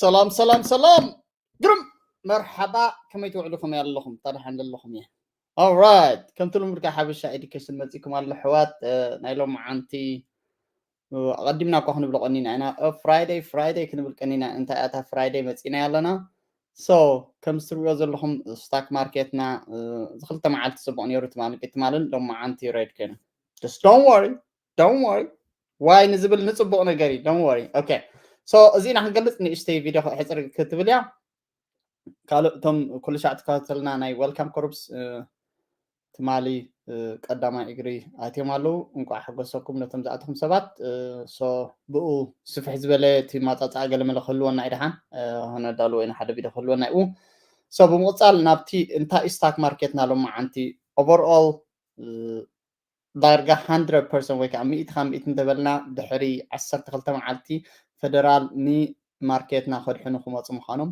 ሰላም ሰላም ሰላም፣ ግርም መርሓባ። ከመይ ትውዕሉ? ከመይ ኣለኹም? ታድሓን ዘለኹም እየ። Alright፣ ከምቲ ልሙድ ካብ ሓበሻ ኤዱኬሽን መፂኩም ኣሎ ኣሕዋት። ናይ ሎማዓንቲ ኣቐዲምና እኳ ክንብሎ ቀኒና ኢና። ፍራይደይ ፍራይደይ ክንብል ቀኒና። እንታይ እያ እታ ፍራይደይ መፂና ኣለና? So ከም ትሪእዎ ዘለኹም ስታክ ማርኬትና እዚ ክልተ መዓልቲ ፅቡቕ ነይሩ፣ ትማልን ቅድማልን። ሎማዓንቲ ሬድ ኮይኑ። Just don't worry, don't worry። ዋይ ንዝብል ንፅቡቕ ነገር እዩ። Don't worry። Okay፣ so እዚና ክንገልፅ ንእሽተይ ቪድዮ ሕፅር ክትብል እያ። ካልእ እቶም ኩሉ ሻዕ ትከታተልና ናይ ዌልካም ኮርፕስ ትማሊ ቀዳማይ እግሪ ኣትዮም ኣለዉ። እንቋዕ ሓጎሰኩም ነቶም ዝኣተኹም ሰባት። So ብኡ ስፍሕ ዝበለ እቲ ማፃፃ ገለመለ ክህልወና እዩ ደሓን። ክነዳልዎ ኢና ሓደ ቪድዮ ክህልወና እዩ። So ብምቕፃል ናብቲ እንታይ ስታክ ማርኬትና ሎማዓንቲ ኦቨርኦል ዳርጋ ሃንድረድ ፐርሰንት ወይ ከዓ ሚእቲ ካብ ሚእቲ እንተበልና ድሕሪ ዓሰርተ ክልተ መዓልቲ ፈደራል ንማርኬትና ከድሕኑ ክመፁ ምዃኖም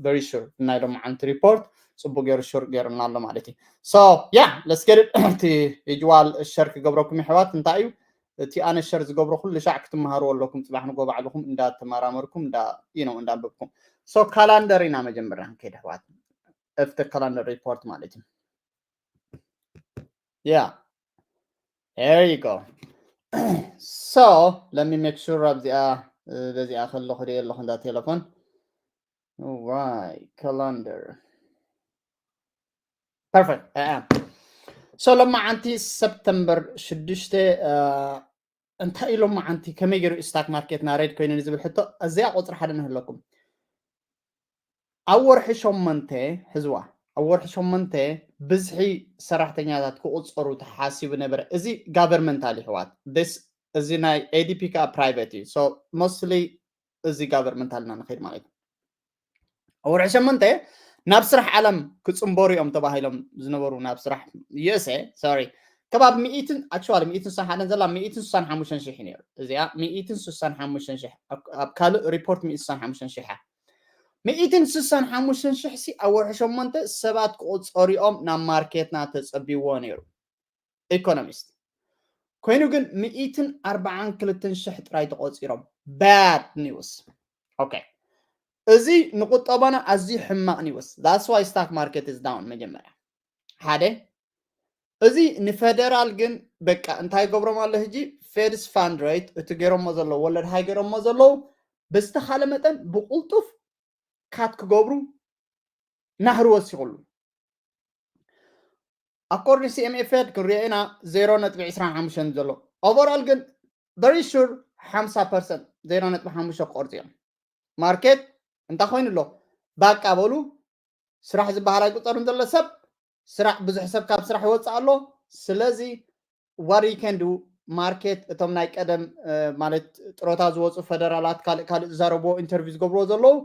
very sure ናይ ሎማዓንቲ ሪፖርት ፅቡቅ ገይሩ ሹር ገይሩና ኣሎ ማለት እዩ። So yeah, let's get it። እቲ ዩጅዋል ሸር ክገብረኩም ይሕዋት እንታይ እዩ እቲ ኣነ ሸር ዝገብሮ ኩሉ ሻዕ ክትመሃሩ ኣለኩም ፅባሕ ንጎ ባዕልኩም እንዳተመራመርኩም እንዳ you know እንዳንበብኩም። So ካላንደር ኢና መጀመርያ ክንከይድ ኣሕዋት። ኣብቲ ካላንደር ሪፖርት ማለት እዩ። Yeah, there you go። So let me make sure ኣብዚኣ በዚኣ ከለኹ ደ ኣለኹ እንዳ ቴሌፎን። Right, calendar. Perfect. So ሎማዓንቲ ሰፕተምበር ሽዱሽተ እንታይ እዩ ሎማዓንቲ ከመይ ገይሩ ስታክ ማርኬትና ሬድ ኮይኑ ንዝብል ሕቶ እዚኣ ቁፅሪ ሓደ ንህለኩም። ኣብ ወርሒ ሸሞንተ ሕዝዋ ኣብ ወርሒ ሸሞንተ ብዝሒ ሰራሕተኛታት ክቁፀሩ ተሓሲቡ ነበረ። እዚ ጋቨርመንታል ይሕዋት። እዚ ናይ ኤዲፒ ከዓ ፕራይቬት እዩ። So mostly እዚ ጋቨርመንታል ኢና ንኸይድ ማለት እዩ። ኣብ ወርሒ ሸሞንተ ናብ ስራሕ ዓለም ክፅንበሩ እዮም ተባሂሎም ዝነበሩ ናብ ስራሕ USA፣ ሶሪ፣ ከባቢ ሚእትን ኣክቹዋሊ ሚእትን ስሳን ሓደን ዘላ ሚእትን ስሳን ሓሙሽተን ሽሕ እዩ ነይሩ። እዚኣ ሚእትን ስሳን ሓሙሽተን ሽሕ ኣብ ካልእ ሪፖርት ሚእትን ስሳን ሓሙሽተን ሽሕ እያ። ሚእትን ስሳን ሓሙሽተን ሽሕ ሲ ኣብ ወርሒ ሸሞንተ ሰባት ክቁፀሩ እዮም ናብ ማርኬትና ተፀቢዎ ነይሩ። ኢኮኖሚስት ኮይኑ ግን ሚእትን ኣርባዓን ክልተን ሽሕ ጥራይ ተቆፂሮም። Bad news። Okay፣ እዚ ንቁጠባና ኣዝዩ ሕማቕ ኒውስ። That's why stock market is down። መጀመርያ ሓደ እዚ ንፈደራል ግን በቃ እንታይ ገብሮም ኣሎ ሕጂ ፌድስ ፋንድ ሬት እቲ ገይሮሞ ዘለዉ ወለድ ሃይ ገይሮሞ ዘለዉ ብዝተኻለ መጠን ብቁልጡፍ ካት ክገብሩ ናህሪ ወሲኹሉ። ኣኮርዲንግ ሲ ኤም ኤ ፌድ ክንሪኦ ኢና ዜሮ ነጥቢ ዕስራን ሓሙሽተን ዘሎ። ኦቨርኦል ግን very sure ሓምሳ ፐርሰንት ዜሮ ነጥቢ ሓሙሽተ ክቆርፁ እዮም። ማርኬት እንታይ ኮይኑ ኣሎ? ባቃ በሉ። ስራሕ ዝበሃል ኣይቁፀርን ዘሎ ሰብ ስራሕ ብዙሕ ሰብ ካብ ስራሕ ይወፅእ ኣሎ። ስለዚ what you can do ማርኬት እቶም ናይ ቀደም ማለት ጥሮታ ዝወፁ ፈደራላት ካልእ ካልእ ዝዛረብዎ ኢንተርቪው ዝገብርዎ ዘለዉ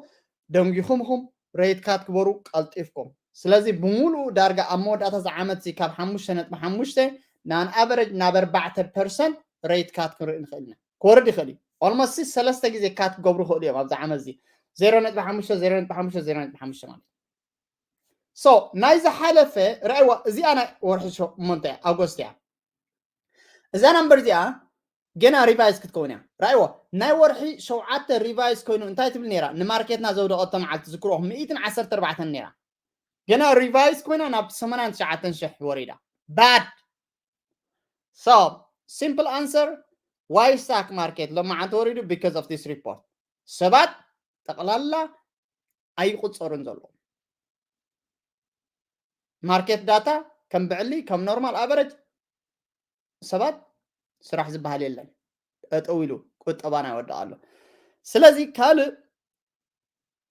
ደንጊኹም ኢኹም ሬት ካት ግበሩ ቀልጢፍኩም። ስለዚ ብምሉኡ ዳርጋ ኣብ መወዳእታ እዚ ዓመት እዚ ካብ ሓሙሽተ ነጥቢ ሓሙሽተ ንኣን ኣቨረጅ ናብ ኣርባዕተ ፐርሰንት ሬት ካት ክንርኢ ንኽእል ኢና። ክወርድ ይኽእል እዩ። ኦልሞስት ሰለስተ ግዜ ካት ክገብሩ ይኽእሉ እዮም ኣብዚ ዓመት እዚ ዜሮ ነጥቢ ሓሙሽተ ዜሮ ነጥቢ ሓሙሽተ ዜሮ ነጥቢ ሓሙሽተ ማለት። So ናይ ዝሓለፈ ረኣይዋ እዚኣ ናይ ወርሒ ሸሞንተ እያ ኣጎስት እያ። እዛ ናምበር እዚኣ ገና ሪቫይዝ ክትከውን እያ። ረኣይዋ ናይ ወርሒ ሸውዓተ ሪቫይዝ ኮይኑ እንታይ ትብል ነይራ? ንማርኬትና ዘውደቐቶ መዓልቲ ዝክርኦ ሚእትን ዓሰርተ ኣርባዕተን ነይራ። ገና ሪቫይዝ ኮይና ናብ ሰማንያን ትሽዓተን ሽሕ ወሪዳ። Bad። So simple answer why stock market ሎማዓንቲ ወሪዱ because of this report። ሰባት ጠቕላላ ኣይቁፀሩን ዘሎ ማርኬት ዳታ ከም ብዕሊ ከም ኖርማል ኣቨረጅ ሰባት ስራሕ ዝበሃል የለን። ጠጠው ኢሉ ቁጠባና ይወድቕ ኣሎ። ስለዚ ካልእ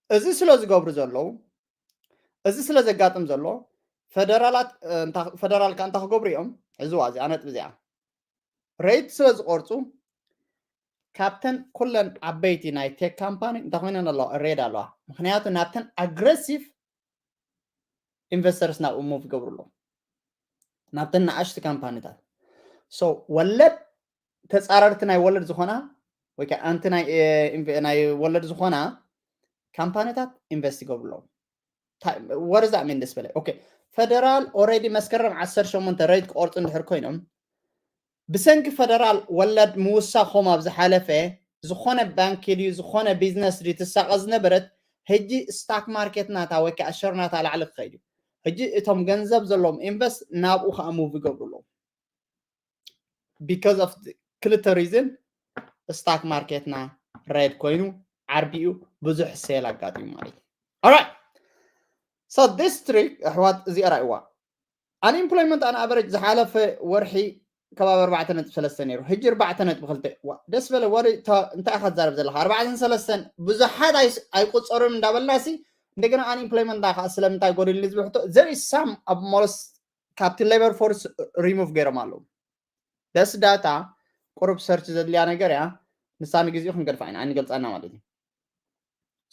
እዚ ስለ ዝገብሩ ዘለዉ እዚ ስለ ዘጋጥም ዘሎ ፈደራላት ፈደራል ከ እንታይ ክገብሩ እዮም? ሕዝዋ እዚኣ ነጥቢ እዚኣ ሬት ስለ ዝቆርፁ ካብተን ኩለን ዓበይቲ ናይ ቴክ ካምፓኒ እንታይ ኮይነን ኣለዋ? ሬድ ኣለዋ። ምክንያቱ ናብተን ኣግሬሲቭ ኢንቨስተርስ ናብኡ ሙቭ ይገብሩ ኣለዉ ናብተን ንኣሽቲ ካምፓኒታት። So ወለድ ተፃረርቲ ናይ ወለድ ዝኾና ወይ ከዓ ኣንቲ ናይ ወለድ ዝኾና ካምፓኒታት ኢንቨስት ይገብሩ ኣለዉ። ወረዛ ሚን ደስ በለ። Okay፣ ፈደራል ኦልሬዲ መስከረም ዓሰርተ ሸሞንተ ሬት ክቆርፁ እንድሕር ኮይኖም ብሰንኪ ፈደራል ወለድ ምውሳኾም ኣብ ዝሓለፈ ዝኾነ ባንክ ድዩ ዝኾነ ቢዝነስ ድዩ ትሳቐ ዝነበረት፣ ሕጂ ስታክ ማርኬት ናታ ወይ ከዓ ሸር ናታ ላዕሊ ክኸይድ እዩ። ሕጂ እቶም ገንዘብ ዘለዎም ኢንቨስት ናብኡ ከዓ ሙቭ ይገብሩ ኣለዉ። Because of ክልተ ሪዝን ስታክ ማርኬትና ሬድ ኮይኑ ዓርቢኡ ብዙሕ ሴል ኣጋጢሙ ማለት እዩ። Alright, so this trick ኣሕዋት እዚኣ ራእይዋ። ኣንኢምፕሎይመንት ኣን ኣቨሬጅ ዝሓለፈ ወርሒ ከባቢ ኣርባዕተ ነጥቢ ሰለስተ ነይሩ፣ ሕጂ ኣርባዕተ ነጥቢ ክልተ። ደስ በለ ወሪ እንታይ ኢኻ ትዛረብ ዘለኻ? ኣርባዕተን ሰለስተን ብዙሓት ኣይቁፀሩን እንዳበልናሲ እንደገና ኣንኢምፕሎይመንት ከዓ ስለምንታይ ጎዲልኒ ዝብል ሕቶ there is some ኣብ ሞለስ ካብቲ ሌበር ፎርስ ሪሙቭ ገይሮም ኣለዉ። ደስ ዳታ ቁሩብ ሰርች ዘድልያ ነገር እያ። ንሳ ንግዚኡ ክንገድፋ ኢና ኣይንገልፃና ማለት እዩ።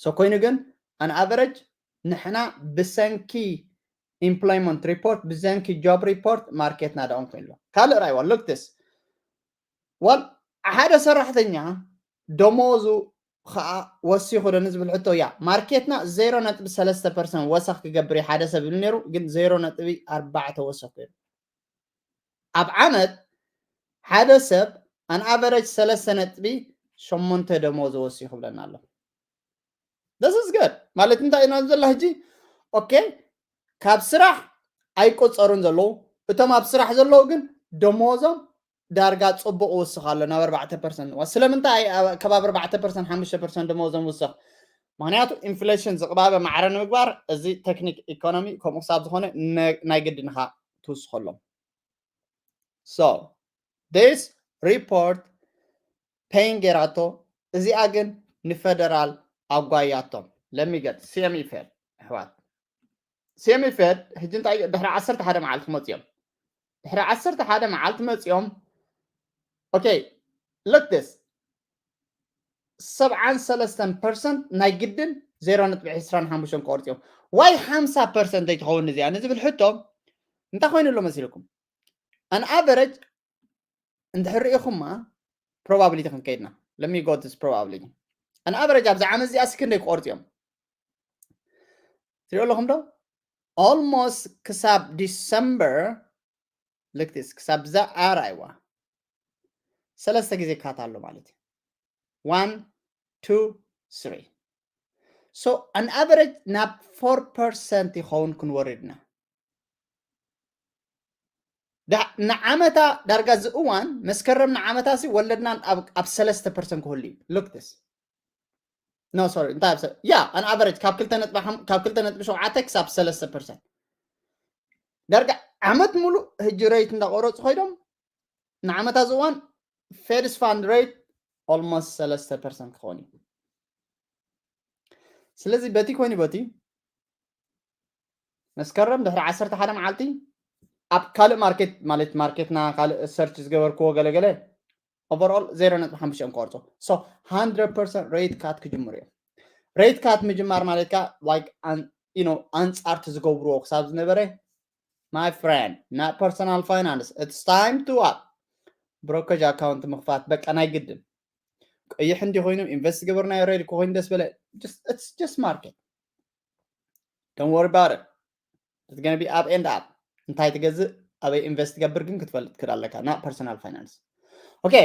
ሶ ኮይኑ ግን ኣን ኣቨሬጅ ንሕና ብሰንኪ ኢምፕሎይመንት ሪፖርት ብሰንኪ ጆብ ሪፖርት ማርኬትና ዳውን ኮይኑ ኣሎ። ካልእ ራይዋ ሉክትስ ዋል ሓደ ሰራሕተኛ ደሞዙ ከዓ ወሲኹ ዶ ንዝብል ሕቶ እያ። ማርኬትና ዜሮ ነጥቢ ሰለስተ ፐርሰንት ወሰኽ ክገብር እዩ ሓደ ሰብ ይብል ነይሩ፣ ግን ዜሮ ነጥቢ ኣርባዕተ ወሰኽ ኮይኑ ኣብ ዓመት ሓደ ሰብ ኣን ኣቨሬጅ ሰለስተ ነጥቢ ሸሞንተ ደሞዝ ወሲኹ ይብለና ኣሎ። This is good ማለት እንታይ ኢና ዘላ ሕጂ? ኦኬ፣ ካብ ስራሕ ኣይቆፀሩን ዘለዉ፣ እቶም ኣብ ስራሕ ዘለዉ ግን ደሞዞም ዳርጋ ፅቡቕ ወስኽ ኣሎ ናብ ኣርባዕተ ፐርሰንት። ስለምንታይ ከባቢ ኣርባዕተ ፐርሰንት ሓሙሽተ ፐርሰንት ደሞዞም ውስኽ? ምክንያቱ ኢንፍሌሽን ዝቕባበ ማዕረ ንምግባር እዚ ቴክኒክ ኢኮኖሚ ከምኡ ክሳብ ዝኾነ ናይ ግድንኻ ትውስኸሎም። So this report ፔን ገይራቶ፣ እዚኣ ግን ንፌደራል ኣጓያቶም። ለሚገድ ሲኤምኢ ፌድ ኣሕዋት፣ ሲኤምኢ ፌድ ሕጂ እንታይ ድሕሪ ዓሰርተ ሓደ መዓልቲ መፅኦም ድሕሪ ዓሰርተ ሓደ መዓልቲ መፅኦም። ኦኬ፣ ሉክ ዲስ ሰብዓን ሰለስተን ፐርሰንት ናይ ግድን ዜሮ ነጥቢ ዕስራን ሓሙሽተን ክቆርፅዮም ዋይ ሓምሳ ፐርሰንት ዘይትኸውን እዚኣ ንዝብል ሕቶ እንታይ ኮይኑ ኣሎ መሲልኩም? ኣን ኣቨሬጅ እንድሕር ርኢኹማ ፕሮባብሊቲ ክንከይድና ለሚጎትስ ፕሮባብሊቲ ኣን ኣቨሬጅ ኣብዚ ዓመት እዚኣ ስክንደይ ክቆርፅዮም ትሪኦ ኣለኹም ዶ? ኦልሞስት ክሳብ ዲሰምበር ልክቲስ ክሳብ ብዛ ኣርኣይዋ ሰለስተ ግዜ ካት ኣሎ ማለት እዩ። ዋን ቱ ስሪ ሶ ኣን ኣቨሬጅ ናብ ፎር ፐርሰንት ይኸውን ክንወርድና ንዓመታ ዳርጋ እዚ እዋን መስከረም ንዓመታ ሲ ወለድና ኣብ ሰለስተ ፐርሰንት ክህሉ እዩ። ሉክትስ ኖ ሶሪ እንታይ ኣብ ያ ኣን ኣቨሬጅ ካብ ክልተ ነጥቢ ካብ ክልተ ነጥቢ ሸውዓተ ክሳብ ሰለስተ ፐርሰንት ዳርጋ ዓመት ሙሉእ ህጂ ሬት እንዳቆረፁ ኮይዶም ንዓመታ እዚ እዋን ፌድስ ፋንድ ሬት ኦልሞስት ሰለስተ ፐርሰንት ክኸውን እዩ። ስለዚ በቲ ኮይኑ በቲ መስከረም ድሕሪ ዓሰርተ ሓደ መዓልቲ ኣብ ካልእ ማርኬት ማለት ማርኬትና ካልእ ሰርች ዝገበርክዎ ገለገለ ኦቨርኦል ዜሮ ነጥቢ ሓሙሽተ እዮም ክቆርፁ። ሶ ሃንድረድ ፐርሰንት ሬት ካት ክጅምሩ እዮም። ሬት ካት ምጅማር ማለት ካ ላይክ ኣንፃርቲ ዝገብርዎ ክሳብ ዝነበረ my friend not personal finance it's time to up ብሮከጅ ኣካውንት ምኽፋት በቃ ናይ ግድን ቀይሕ እንዲ ኮይኑ ኢንቨስት ገበርናዮ ሬድ ኮይኑ ደስ በለ just market don't worry about it it's gonna be up and up እንታይ ትገዝእ ኣበይ ኢንቨስት ትገብር ግን ክትፈልጥ ክድ ኣለካ not personal finance okay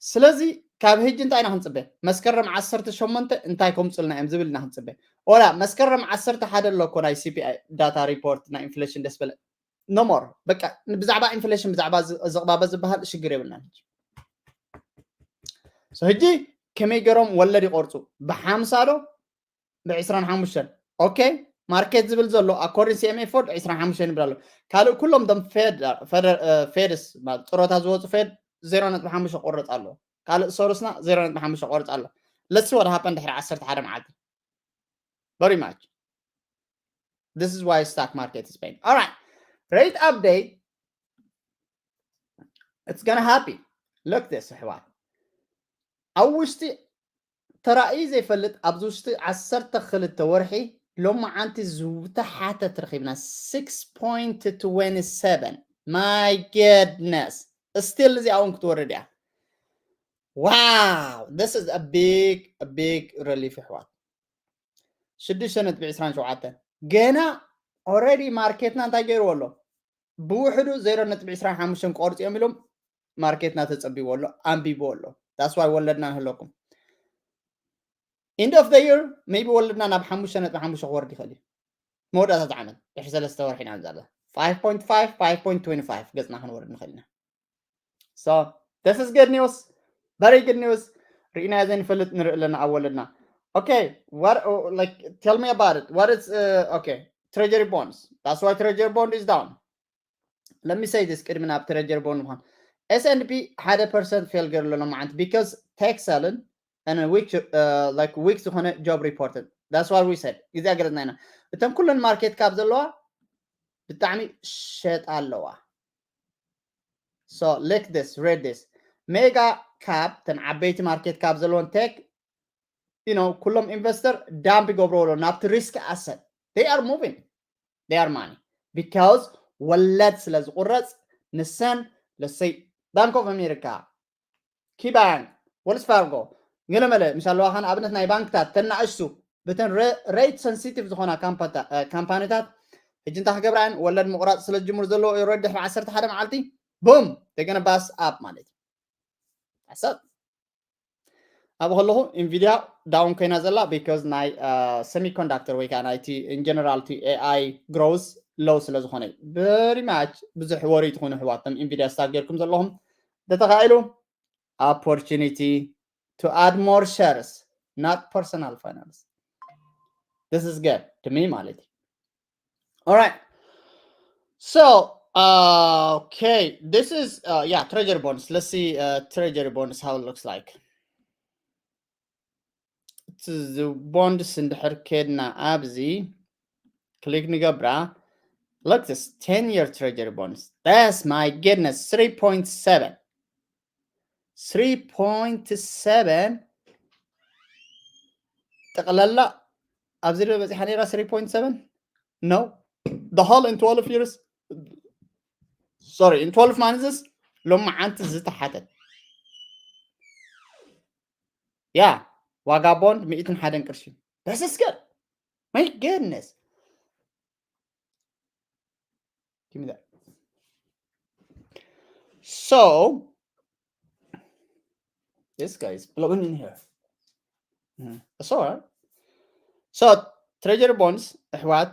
ስለዚ ካብ ህጂ እንታይ ኢና ክንፅበ መስከረም ዓሰርተ ሸሞንተ እንታይ ከምፁልና እዮም ዝብል ኢና ክንፅበ ወላ መስከረም ዓሰርተ ሓደ ኣሎ እኮ ናይ CPI data report ናይ ኢንፍሌሽን ደስ በለ no more በቃ ብዛዕባ ኢንፍሌሽን ብዛዕባ ዝቕባበ ዝበሃል ሽግር የብልናን። ሕጂ ከመይ ገይሮም ወለድ ይቆርፁ ብሓምሳ ዶ ብዕስራን ሓሙሽተን okay ማርኬት ዝብል ዘሎ according CME Fed ዕስራን ሓሙሽተን ይብል ኣሎ ካልእ ኩሎም ዶም ፌድስ ጥሮታ ዝወፁ ፌድ ዜሮ ነጥቢ ሓሙሽተ ቆርፅ ኣሎ ካልእ ሶርስና ዜሮ ነጥቢ ሓሙሽተ ቆርፅ ኣሎ let's see what happen ድሕሪ ዓሰርተ ሓደ መዓልቲ very much this is why stock market is pain all right rate update it's gonna happy look this ኣሕዋት ኣብ ውሽጢ ተራእዩ ዘይፈልጥ ኣብዚ ውሽጢ ዓሰርተ ክልተ ወርሒ ሎማዓንቲ ዝተሓተት ረኺብና six point twenty seven my goodness still እዚኣ እውን ክትወርድ እያ wow this is a big a big relief ኣሕዋት ሽዱሽተ ነጥቢ ዕስራን ሸውዓተን ገና already ማርኬትና እንታይ ገይርዎ ኣሎ ብውሕዱ ዜሮ ነጥቢ ዕስራን ሓሙሽተን ቆርፂ እዮም ኢሎም ማርኬትና ተፀቢዎ ኣሎ ኣንቢብዎ ኣሎ that's why ወለድና ንህለኩም End of the year maybe ወለድና ናብ ሓሙሽተ ነጥቢ ሓሙሽተ ክወርድ ይኽእል እዩ። መወዳእታ ዓመት ድሕሪ ሰለስተ ወርሒ ኢና ንዛረብ። Five point five, five point twenty five ገጽና ክንወርድ ንኽእል ኢና። So this is good news, very good news. ርኢናዮ ዘይንፈልጥ ንርኢ ኣለና ኣብ ወለድና። Okay, what, like, tell me about it. What is, uh, okay, treasury bonds? That's why treasury bond is down. Let me say this ቅድሚ ናብ treasury bond ምዃን። S and P ሓደ percent fail ገይሩ ኣሎ ሎማዓንቲ because tech sell-ን and weak, uh, like, weak ዝኾነ job report-ን. That's what we said. ግዜ ገለጽና ኢና። እተን ኩለን market cap ዘለዋ ብጣዕሚ ሸጣ ኣለዋ። So like this, read this. Mega cap፣ ተን ዓበይቲ market cap ዘለወን tech, you know፣ ኩሎም investor dump ይገብርዎ ኣለዉ ናብቲ risk asset. They are moving their money because ወለድ ስለ ዝቁረጽ፣ ንሰን፣ let's say, Bank of America፣ KeyBank፣ Wells Fargo፣ ገለመለ፣ ምሽ ኣለዋ፣ ኻን ኣብነት ናይ ባንክታት ተናእሽቱ ብተን re-, rate sensitive ዝኾና ካምፓታ-፣ እ፣ ካምፓኒታት ሕጂ እንታይ ክገብራ እየን? ወለድ ምቑራጽ ስለ ዝጅምሩ ዘለዉ፣ already ድሕሪ ዓሰርተ ሓደ መዓልቲ፣ boom፣ they're gonna bust up ማለት እዩ። ሓሳብ ኣብኡ ከለኹ፣ Nvidia down ኮይና ዘላ because ናይ፣ እ፣ semiconductor ወይ ከዓ ናይቲ in general እቲ A I growth low ስለ ዝኾነ እዩ። Very much ብዙሕ worry ትኾኑ ኣሕዋት፣ እቶም Nvidia stock ጌርኩም ዘለኹም፣ እንተተኻኢሉ opportunity to add more shares, not personal finance. This is good to me ማለት እዩ። All right. So, uh, okay, this is, uh, yeah, treasury bonds. Let's see, uh, treasury bonds, how it looks like. እቲ bonds እንድሕር ከድና ኣብዚ click ንገብራ. Look, this ten year treasury bonds. That's, my goodness, three point seven. Three point seven. ጠቕላላ ኣብዚ ዶ በጺሓ ነይራ three point seven? No. The whole in twelve years, sorry, in twelve months ሎማዓንቲ ዝተሓተት። ያ፣ ዋጋ ቦንድ ሚእትን ሓደን ቅርሺ። This is good. My goodness. Give me that. So, this guy is blowing in here. Mm, that's all right. So, treasury bonds, ኣሕዋት፣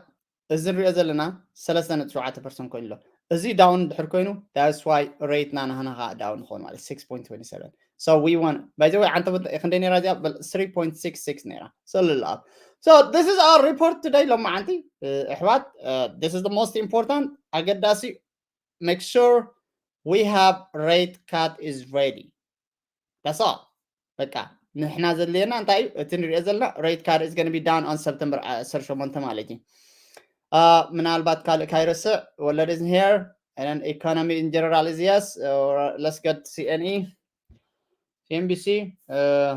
እዚ ንሪኦ ዘለና ሰለስተ ነጥቢ ሸውዓተ ፐርሰንት ኮይኑ ኣሎ። እዚ down ድሕር ኮይኑ፣ that's why rate ና ናህና ከዓ down ንኾን ማለት six point twenty seven. So we want, by the way, ዓንተ ክንደይ ነይራ እዚኣ? በል three point six six ነይራ። So little up. So this is our report today ሎማዓንቲ፣ እ፣ ኣሕዋት። Uh, this is the most important፣ ኣገዳሲ። Make sure we have rate card is ready. That's all. በቃ ንሕና ዘድልየና እንታይ እዩ? እቲ ንሪኦ ዘለና rate card is gonna be down on September ዓሰርተ ሸሞንተ ማለት እዩ። Uh, ምናልባት ካልእ ካይረስዕ፣ ወለድ is here, and then economy in general is yes, or let's get C N E, C N B C, uh,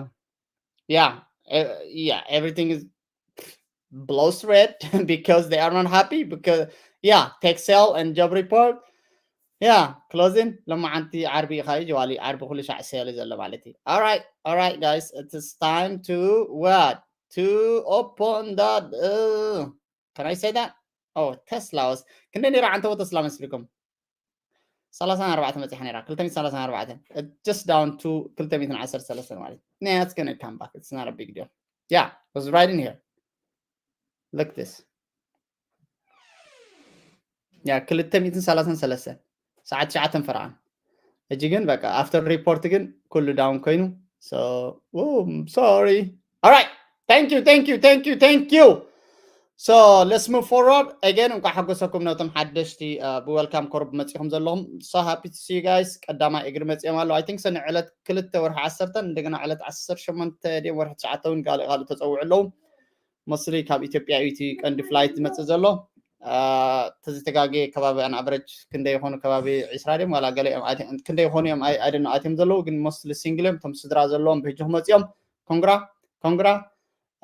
yeah, uh, yeah, everything is blows red because they are not happy because, yeah, tech sell and job report. Yeah, closing. ሎማዓንቲ ዓርቢ ኢኻ እዩ ጀዋሊ፣ ዓርቢ ኩሉ ሻዕ sell እዩ ዘሎ ማለት እዩ። All right, all right, guys, it's time to what? To open that, uh, can I say that? Oh, Tesla was, ክንደይ ነይራ ዓንተቦ ተስላ መስልኩም? ሰላሳን ኣርባዕተን መጺሓ ነይራ፣ ክልተ ሚእትን ሰላሳን ኣርባዕተን። It's just down to ክልተ ሚእትን ዓሰርተ ሰለስተን ማለት እዩ። Nah, it's gonna come back. It's not a big deal. Yeah, was right in here. Look this. Yeah, ክልተ ሚእትን ሰላሳን ሰለስተን ሰዓት ትሽዓተ ፈረቓ። ሕጂ ግን በቃ after report ግን ኩሉ down ኮይኑ። So, oh, sorry. All right. Thank you, thank you, thank you, thank you. So, let's move forward. Again, እንኳዕ ሓጎሰኩም ነቶም ሓደሽቲ፣ uh, ብ welcome ኮርብ መጺኹም ዘለኹም። So happy to see you guys. ቀዳማይ እግሪ መጺኦም ኣለዉ። I think ሰኒ ዕለት ክልተ ወርሒ ዓሰርተ፣ እንደገና ዕለት ዓሰርተ ሸሞንተ ድዮም ወርሒ ትሽዓተ እውን ካልእ ካልእ ተጸውዑ ኣለዉ። Mostly ካብ ኢትዮጵያ እዩ እቲ ቀንዲ flight ዝመጽእ ዘሎ። Uh, ተዘይተጋጌ ከባቢ on average ክንደይ ይኾኑ? ከባቢ ዒስራ ድዮም ዋላ ገለ እዮም ኣትዮም፣ ክንደይ ይኾኑ እዮም? I, I don't know ኣትዮም ዘለዉ፣ ግን mostly single እዮም። እቶም ስድራ ዘለዎም ብሕጂ ክመጽኦም። Congra, congra.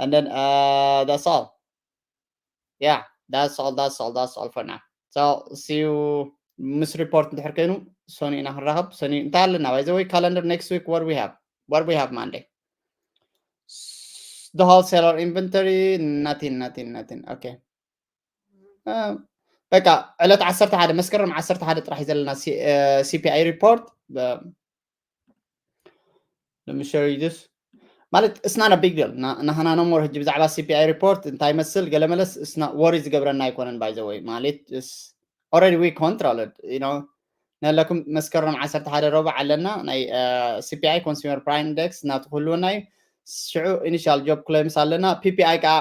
And then, uh, that's all. Yeah, that's all, that's all, that's all for now. So, see you ምስ report እንድሕር ኮይኑ፣ ሰኑ ኢና ክንራኸብ። ሰኑ እንታይ ኣለና? By the way, calendar next week, what we have? What we have Monday? S-, the wholesaler inventory, nothing, nothing, nothing. Okay. Uh, በቃ ዕለት ዓሰርተ ሓደ መስከረም ዓሰርተ ሓደ ጥራሕ እዩ ዘለና ሲ-፣ uh, C P I report። Uh, let me show you this. ማለት it's not a big deal። ናህና no more ሕጂ ብዛዕባ C P I report እንታይ ይመስል ገለ መለስ it's not worry ዝገብረና ኣይኮነን። By the way ማለት already we control it you know። ነለኩም መስከረም ዓሰርተ ሓደ ረቡዕ ኣለና ናይ C P I consumer price index ናቱ ክህልወና እዩ። ሽዑ initial job claims ኣለና። P P I ከዓ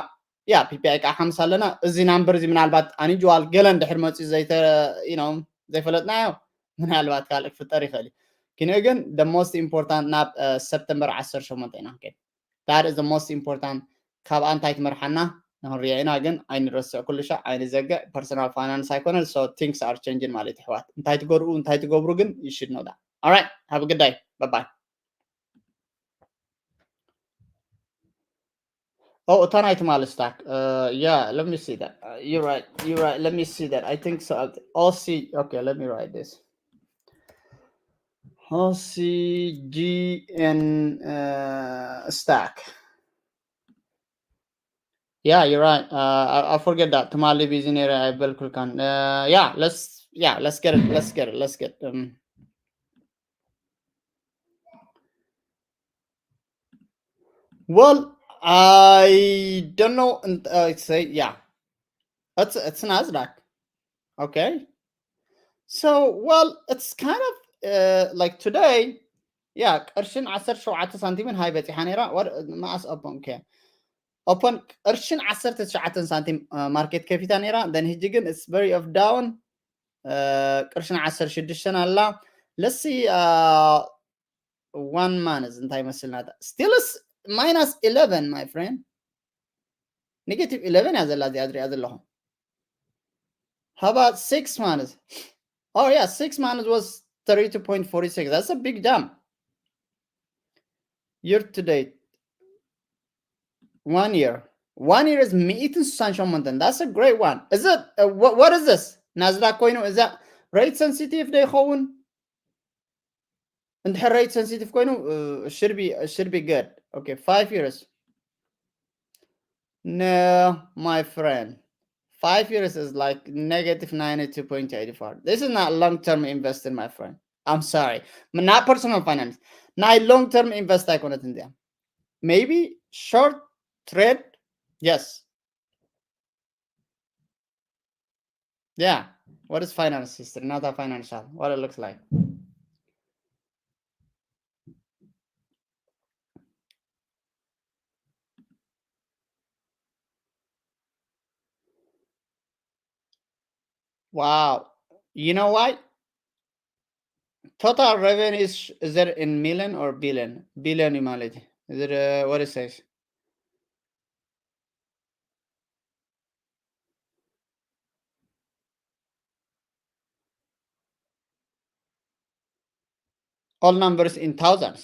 ያ P P I ከዓ ሓሙስ ኣለና። እዚ number እዚ ምናልባት unusual ገለ እንድሕር መፅኡ ዘይተ you know ዘይፈለጥናዮ ምናልባት ካልእ ክፍጠር ይኽእል እዩ። ግን the most important ናብ ሰፕተምበር ዓሰርተ ሸሞንተ ኢና ክንከይድ። That is the most important። ካብኣ እንታይ ትመርሓና ንክንሪኦ ኢና። ግን ኣይንረስዕ ኩሉ ሻዕ ኣይንዘግዕ። Personal finance ኣይኮነን። So things are changing ማለት ኣሕዋት እንታይ ትገርኡ እንታይ ትገብሩ ግን you should know that. All right, have a good day. Bye bye. Oh, እታ ናይ ትማሊ stock. Uh, yeah, let me see that. Uh, you're right. You're right. Let me see that. I think so. I'll see. Okay, let me write this. O C G N uh, stock. Yeah, you're right. Uh, I, I forget that. ትማሊ busy ነይረ ኣይበልኩልካን። Uh, yeah, let's yeah, let's get it. Let's get it. Let's get um Well, I don't know. And uh, say yeah, it's it's Nasdaq. Okay. So well, it's kind of uh, like today. Yeah, ቅርሽን ዓሰርተ ሸውዓተ ሳንቲምን ሃይ በፂሓ ነይራ። What መዓስ open? Okay. Open ቅርሽን ዓሰርተ ትሽዓተ ሳንቲም ማርኬት ከፊታ ነይራ። Then ሕጂ ግን it's very of down. ቅርሽን ዓሰርተ ሽዱሽተ ኣላ። Let's see. One month እንታይ ይመስልና? Still is minus eleven, my friend. Negative eleven እያ ዘላ እዚኣ ዝሪኣ ዘለኹ። How about six months? Oh yeah, six months was thirty-two point four six. That's a big jump. Year to date, one year. One year is ሚእትን ስሳን ሸሞንተን. That's a great one. Is it? Uh, what, what is this? ናዝዳክ ኮይኑ እዛ rate sensitive ዶ ይኸውን? እንድሕር rate sensitive ኮይኑ uh, should be should be good. Okay, five years. No, my friend. Five years is like negative ninety-two point eighty-four. This is not long term investing, my friend. I'm sorry. Not personal finance. ናይ long term invest ኣይኮነትን እዚኣ. Maybe short trade. Yes. Yeah. What is finance history? Not a financial. What it looks like. Wow. You know why? Total revenue is, is it in million or billion? Billion ማለት is it uh, what it says? All numbers in thousands.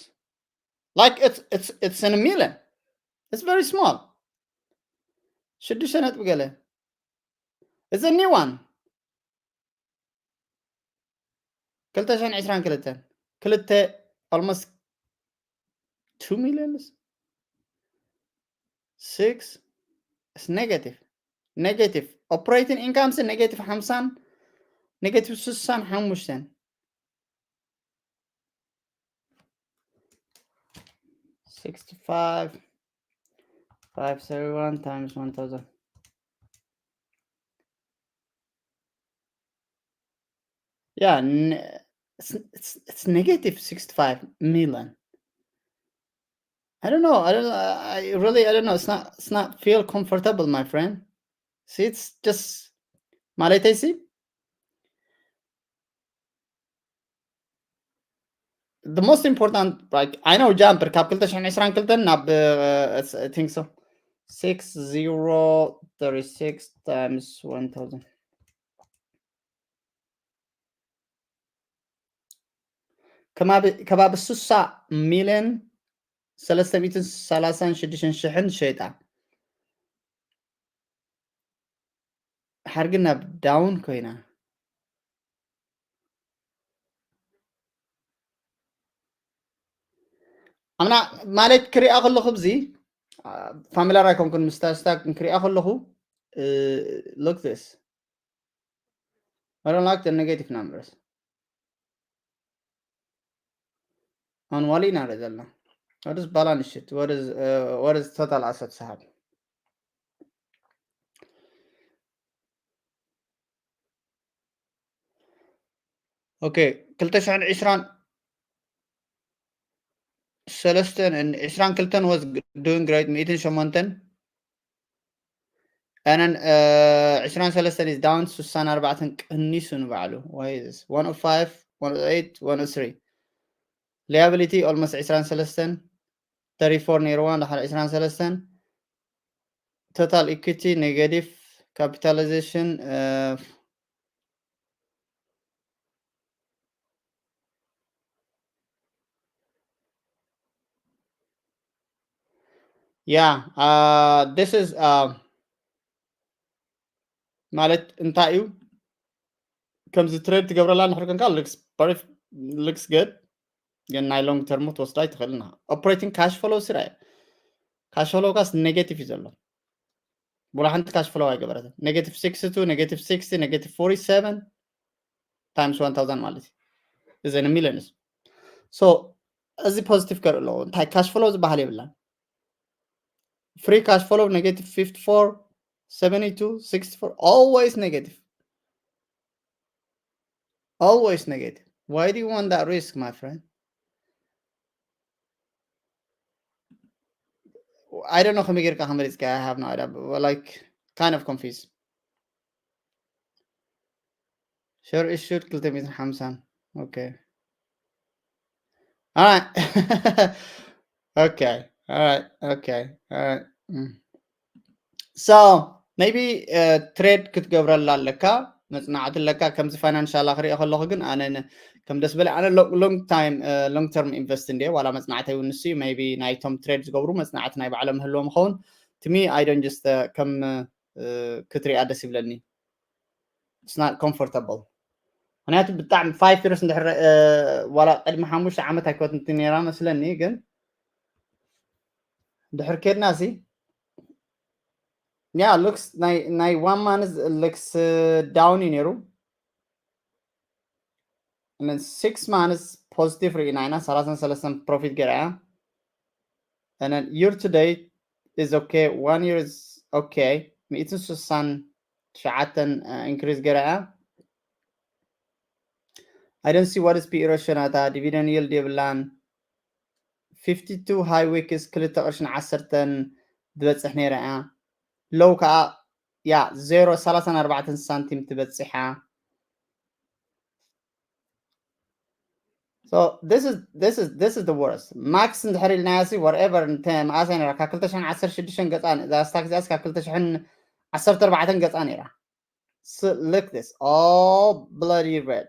Like it's it's it's in a million. It's very small. ሽዱሽተ ነጥቢ ገለ. It's a new one. ክልተ ሽሕን ዕስራን ክልተን ክልተ almost two millions. Six is negative. Negative. Operating income is negative ሓምሳን negative ስሳን ሓሙሽተን. Sixty-five, five seventy-one times one thousand. Yeah, it's, it's, it's negative sixty-five million. I don't know. I don't. I really. I don't know. It's not. It's not feel comfortable, my friend. See, it's just. ማለተይ ሲ the most important, like, I know jump ካብ ክልተ ሽሕን ዕስራን ክልተን ናብ uh, I think so six zero thirty six times one thousand ከባቢ ስሳ ሚልዮን ሰለስተ ሚእትን ሰላሳን ሽዱሽተን ሽሕን ሸይጣ ሓርግን ናብ down ኮይና ኣምና ማለት ክሪኣ ከለኹ ብዚ familiar ኣይኮንኩን ምስ ታስታ ክሪኣ ከለኹ look this I don't like the negative numbers ኣንዋሊ ኢና ንርኢ ዘለና What is balance sheet? What is uh, what is total assets have? Okay, ክልተ ሽሕን ዕስራን ሰለስተን and ዕስራን ክልተን was doing great. ሚእትን ሸሞንተን and then uh, ዕስራን ሰለስተን is down ስሳን ኣርባዕተን ቀኒሱ ንባዕሉ. Why is this? One oh five, one oh eight, one oh three. Liability almost ዕስራን ሰለስተን፣ thirty-four ነይርዋ፣ ድሓር ዕስራን ሰለስተን። Total equity negative, capitalization uh, yeah, uh, this is uh, ማለት እንታይ እዩ? ከምዚ ትሬድ ትገብረላ እንድሕር ኮንካ looks very looks good፣ ግን ናይ long term ክትወስዳ ኣይትኽእልና። Operating cash flow ስራ እዩ። Cash flow ካስ negative እዩ ዘሎ። ብላ ሓንቲ cash flow ኣይገበረትን። Negative sixty-two, negative sixty, negative forty-seven times one thousand ማለት እዩ። Is in millions. So እዚ positive ከርኢ ኣለዎ። እንታይ cash flow ዝበሃል የብላን። Free cash flow negative fifty-four, seventy-two, sixty-four, always negative. Always negative. Why do you want that risk, my friend? I don't know ከመይ ጌርካ ከም መሪጽካ I have no idea. Like kind of confused. Share issued ክልተ ሚእትን ሓምሳን. Okay. All right. Okay. All right. Okay. All right. Mm. So maybe uh, trade ክትገብረላ ኣለካ፣ መጽናዕቲ ኣለካ። ከምዚ ፋይናንሻላ ክሪኦ ከለኹ ግን ኣነ ከም ደስ በለ ኣነ long time long term invest እንደ ዋላ መጽናዕቲ እውን ንሱ maybe ናይቶም ትሬድ ዝገብሩ መጽናዕቲ ናይ ባዕሎም ምህልዎም ኸውን to me I don't just ከም ክትሪኣ ደስ ይብለኒ። It's not comfortable። ምክንያቱ ብጣዕሚ five years እንድሕር ዋላ ቅድሚ ሓሙሽተ ዓመት ኣይኮነት ነራ መስለኒ፣ ግን ድሕር ኬድና ሲ yeah looks ናይ one month looks down እዩ ነሩ። And then six months positive ርኢና ኢና፣ ሰላሳን ሰለስተን profit ገይራ እያ። And then year to date is okay, one year is okay። ሚእትን ስሳን ትሽዓተን increase ገይራ እያ። I don't see what is P E ratio ናታ። Dividend yield የብላን። Fifty-two high week is ክልተ ቅርሽን ዓሰርተን ዝበጽሕ ነይራ እያ። Low ከዓ yeah zero ሰላሳን ኣርባዕተን ሳንቲም ትበጽሓ። So this is this is this is the worst. Max እንድሕር ኢልና ያሲ whatever እንተ መኣሳ ነራ ካብ ክልተ ሽሕን ዓሰርተ ሽዱሽተን ገጻ እዛ stock እዚኣስ ካብ ክልተ ሽሕን ዓሰርተ ኣርባዕተን ገጻ ነራ። Look this all bloody red።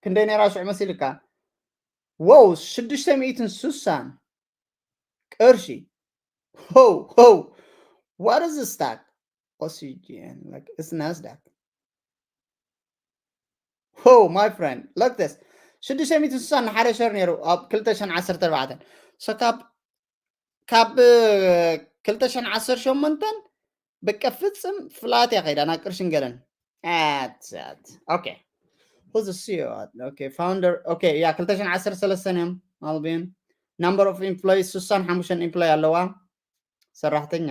ክንደይ ነራ ሽዑ መሲልካ? Wow ሽዱሽተ ሚእትን ስሳን ቅርሺ። Ho ho. What is the stock? O C G N, like it's Nasdaq. Oh my friend, look this. ሽዱሽተ ሚእትን ስሳን ንሓደ ሸር ነይሩ ኣብ ክልተ ሽሕን ዓሰርተ ኣርባዕተን። So ካብ ካብ ክልተ ሽሕን ዓሰርተ ሸሞንተን በቃ ፍጽም flat እያ ከይዳ ናብ ቅርሽን ገለን። Okay. Who's the C E O? Okay, founder. Okay, yeah, ክልተ ሽሕን ዓሰርተ ሰለስተን እዮም ኣልቢን። Number of employees ስሳን ሓሙሽተን employee ኣለዋ ሰራሕተኛ።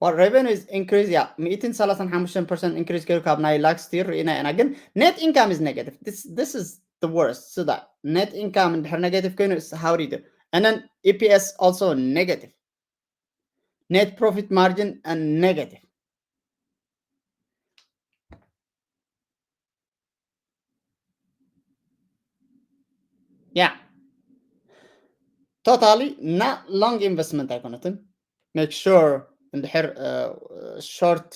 What revenue is increase? Yeah, ሚእትን ሰላሳን ሓሙሽተን percent increase ገይሩ ካብ ናይ last year ርኢና ኢና። ግን net income is negative. This this is the worst. So that net income እንድሕር negative ኮይኑ how do you do? And then E P S also negative. Net profit margin and negative. Yeah. Totally not long investment ኣይኮነትን። Make sure እንድሕር short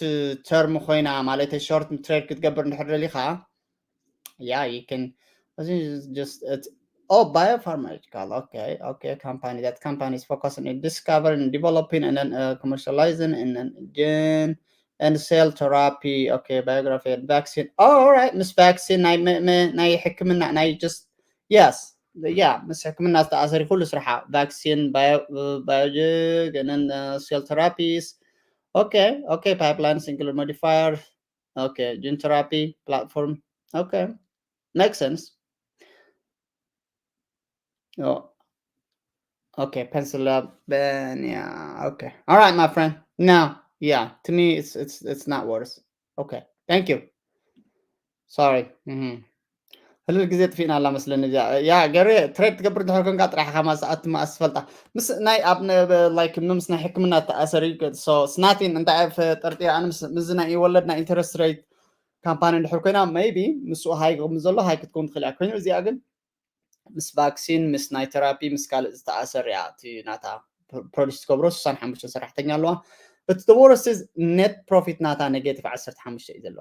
term ኮይና ማለት short trade ክትገብር እንድሕር ደሊኻ yeah you can just it's oh biopharmaceutical okay okay company that company is focusing in discovering developing and then uh, commercializing and then gen and cell therapy okay biography and vaccine oh, all right ምስ vaccine ናይ ናይ ሕክምና ናይ just yes yeah ምስ ሕክምና ዝተኣሰሪ ኩሉ ስራሓ vaccine biologic and then uh, cell therapies okay okay pipelines include modifier okay gene therapy platform okay makes sense Oh. Okay, Pennsylvania. Okay. All right, my friend. No, yeah, to me, it's it's it's not worth. Okay, thank you. Sorry. Mhm። ህልል ግዜ ጥፊእና ኣላ መስለኒ እዚኣ። ያ ገሬ ትሬድ ትገብር እንድሕር ኮንካ ጥራሕ ኢኻ ማስ ኣትማ ኣስፈልጣ። ምስ ናይ ኣብ ነ- ላይክ ምስ ናይ ሕክምና ተኣሰር እዩ። So it's nothing። እንታይ እየ ጠርጢረ ኣነ ምስ ምስዚ ናይ ወለድ ናይ ኢንተረስት ሬት ካምፓኒ እንድሕር ኮይና maybe ምስኡ ሃይ ክቕም ዘሎ ሃይ ክትከውን ትኽእል እያ። ኮይኑ እዚኣ ግን ምስ ቫክሲን ምስ ናይ ቴራፒ ምስ ካልእ ዝተኣሰር እያ። እቲ ናታ ፕሮዲስ ትገብሮ ስሳን ሓሙሽተ ሰራሕተኛ ኣለዋ። But the worst is net profit ናታ negative ዓሰርተ ሓሙሽተ እዩ ዘሎ።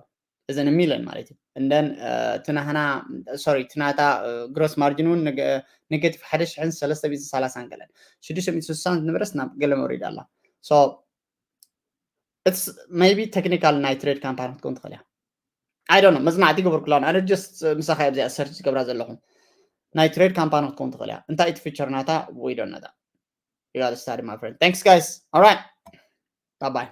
እዘን ሚለን ማለት እዩ። እንደን እቲ ናህና ሶሪ እቲ ናታ ግሮስ ማርጅን እውን negative ሓደ ሽሕን ሰለስተ ሚእትን ሰላሳን ገለን ሽዱሽተ ሚእትን ስሳን ዝነበረስ ናብ ገለ መውሪድ ኣላ። So it's maybe technical ናይ ትሬድ ካምፓኒ ክትከውን ትኽእል እያ። I don't know። መጽናዕቲ ገበርኩላ ኣነ just ምሳኻ ኣብዚኣ ሰርች ዝገብራ ዘለኹ ናይ ትሬድ ካምፓኒ ክትከውን ትኽእል እያ። እንታይ እቲ ፊቸር ናታ? We don't know that. You gotta study, my friend. Thanks, guys. All right. Bye bye.